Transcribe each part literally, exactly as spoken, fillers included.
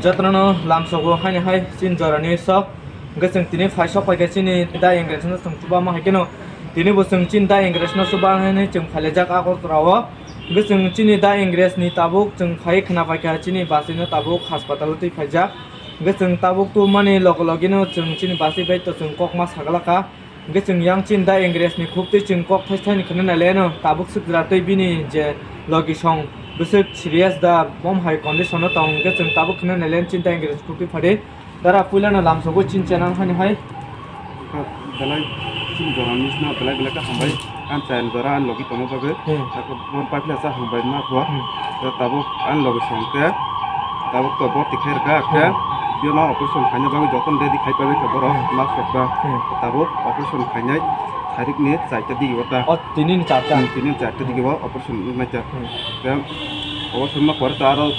Jotono lamsogo haini hai chini jorani sok. Hwnkhe chwng tini phai sok phaikha chini da Ingres no chwng chuba ma hai kheno. Tini bo chwng chini da Ingres no chuba hinwi chwng phailajak Agartala o. Hwnkhe chwng chini da Ingres ni tabuk chwng phai khna phaikha chini bachwi no tabuk hospital o twi phaijak. Hwnkhe chwng tabuk tubumani loge loge no chwng chini bachwi bai to chwng kok ma saglaka. Hwnkhe chwng yang chini da Ingres ni khuk twi chwng kok thai thai ni khna nai le no tabuk swk jwra twi bini je logi song bwswk serious da bom hai condition o tong hwnkhe chwng tabuk khna nai le chini da Ingres khuk twi phadi. Dara puila no lamsogo chini channel hani hai. Belai chini jora ni sna belai belai ka hambai. Ang chayang jora ang logi tongma bagwi. Hmm. Ako bon paipla sa hambai ma khwa. Hmm. Tabuk ang logi song ke. Tabuk to bor tikhai rwkha khe, hmm, bino operation khaina bagwi jotono ready khai paibai kha borok, hmm, ma sokha. Hmm. Tabuk operation khainai tharikni charta digi o ta. O, tinini charta? Hmm, tinini charta digi o operation wngnai ta. Hmm. Khe operation ma pore ta aro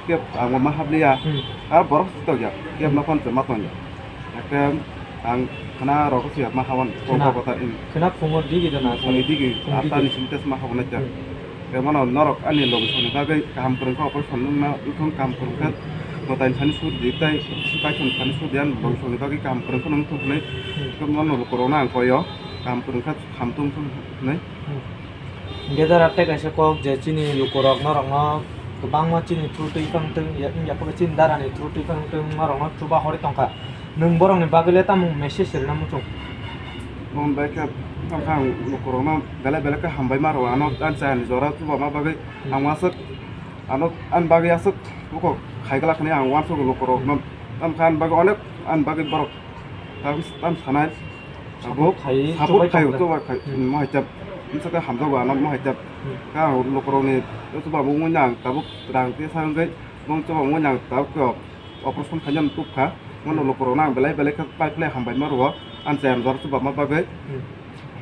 khe ang ma habliya. Hmm. Aro borok tongya, khe, hmm, ma phone ma tongya. Khe ang khna rok se ma hawan, khna, kok kota, hmm. Khna phungo digi da na? Phungo digi, phungo digi. Atani simi test ma hawan ta. Hmm. Khe mano norok ani logi songni bagwi kaham kwrwngkha operation wngna wngthong, kaham kwrwngkha. Mwtai thani sur di tei sipai thani sur di, ani logi songni bagwi kaham kwrwngkha wngthong hwnwi. Hmm. Khe mano lukurokno ang koi o, kaham kwrwngkha, hamtong wngthong hwnwi. Hmm. Hwnkhe dara tei kaisa kok je chini lukurok norokno kwbangma chini through twi phang tong ya, wngya khe chini darani through twi phang tong norokno chuba horwi tongkha. Nwng borokni bagwi le tamo message rwna muchung? Mon bai khe, tamo khe ang lukurokno belai belai khe hambai ma rwo, ano, hmm, ani chayani jora chubama bagwi, hmm, ang aswk, ano, ani bagwi aswk buko khai glak hwnwi ang uansukgo lukurokno. Tamo khe ani bagwi onek, ani bagwi borok tamo, tamo sanai, abo support khai, support chubai khai, tongkha. Chubai khai, hmm, mohai tep, bwswk khe hamjakgo ano mohai tep. Hmm. Khe ang lukurokni chubamung wngwi ang tabuk rang tesa wngwi, mung chubamung wngwi ang tabuk khe operation khainani tubkha, mano, hmm, lukurokno ang belai belai khe pai phlai hambai ma rwo, ani chayani jora chubama bagwi. Hmm.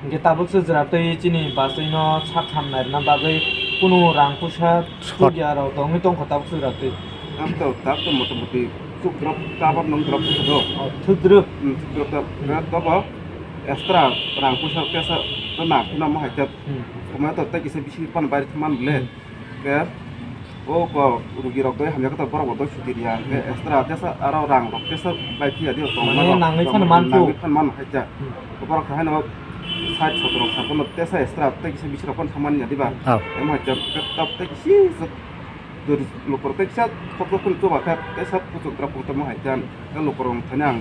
Hwnkhe tabuk se jwra twi chini bachwino sak ham nairwna bagwi kunu rang puisa, sot, chukya rok tongwi tongkha tabuk se jwra twi. Ang to, tak to motamoti chuk drop, kabar nung drop se do. Oh, thudrwp. Hmm, chuk drop ta. Hmm. Tobo extra rang puisa kesa to na phino mo hai ta. Hmm. Koma to tei kisa bisi pan bai man le. Hmm. Khe o ko rugi rok doi hamya khe borok bo doi suti riya, hwnkhe, hmm, extra tesa aro rang rok tesa bai phiya di tong mano, mano, nangwi phano man nangwi phano man hai cha. Hmm. Borok hai no side sotro rok sa kono tesa extra tei kisa bisi rok phano thamani ya di ba. Oh. Emo hai cha khe tap tei kisi jori lukur tei kisa khok khok phano chuba khe tesa puchuk rok phano tamo hai cha. Khe lukurok thani ang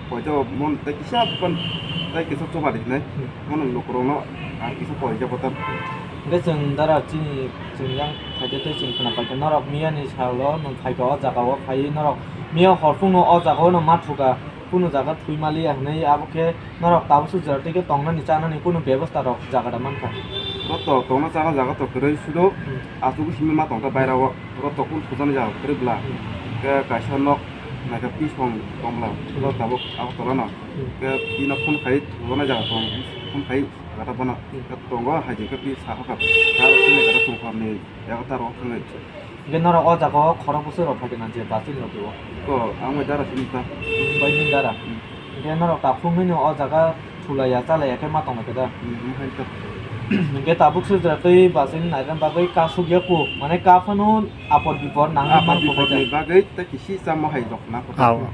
poito mon tei kisa phan tei kisa chuba di hinai. Hmm. Mono lukurokno ang kisa poito kotor. Hwnkhe chwng dara chini chwng yang phaikhe tei chwng khna paikha norok miyani salo nwng phaikha o jagao phaiwi norok miya horphungno o jagao no ma thukha kunu jaga thwi maliya hinwi abo khe norok tabuk se jora twi khe tongnani chanani kunu bebosta rok jaga da mankha. Oro to tongna chana jaga to kwrwi sudo. Hmm. Asugwi simi ma tongkha bairao. Oro tokun thujani jaga kwrwi bwla. Hmm. Khe kaisa nok naikha pisong tong bwla. Hmm. Oro tabuk Agartala no. Hmm. Khe tino phone khai thujana jaga tong. Phone khai jaga ta bono. Hmm. Khe tongo hai je khe pi saha kha. Aro tini jaga tong kha ni jaga ta ro thangwi. Hwnkhe norok o jaga o khorok bwswk rok phaikhe nang je bachwini logi o. Ko ang bai dara sini ta. Bai nini dara. Hmm. Hwnkhe norok takhuk hwnwi no o jaga thulaiya, chalaia khe ma tonglaikha da? Hmm, hmm, hai to. Hwnkhe tabuk swijra twi bachwini nairwkna bagwi kasuk ya ku, mane ka phano apor bipor nangwi mankha. Apor biporni bagwi tei kisi chamo hai rok na kho. Ao.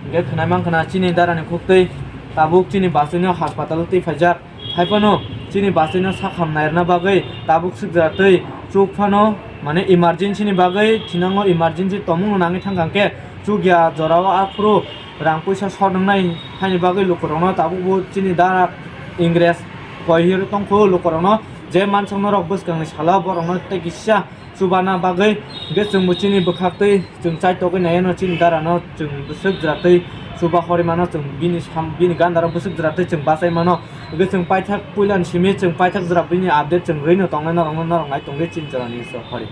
Hwnkhe khwnai mankha na chini darani khuktwi tabuk chini bachwino hospital twi phaijak. Hai phano chini bachwino sakham nairwkna bagwi tabuk swijra twi chuk phano, mane, emergency ni bagwi thinango, emergency tongmungno nangwi thangkha hwnkhe chukya jorao aphuru rang puisa sot wngnai haini bagwi lukurokno tabukbo chini da Ingres koi hirwi tongkhu lukurokno je mansokno rok bwskangni salo borokno tei kisa chubana bagwi hwnkhe chwngbo chini bwkhaktwi chwng chaitogwi naiyano chini darano chwng bwswk jwratwi chuba horimano chwng bini sam-, bini gandaro bwswk jwratwi chwng bachaimano hwnkhe chwng paithak puilani simi chwng paithak jwra bini update chwng rwino tongnai norokno norok nai tongdi chini jorani sok hori.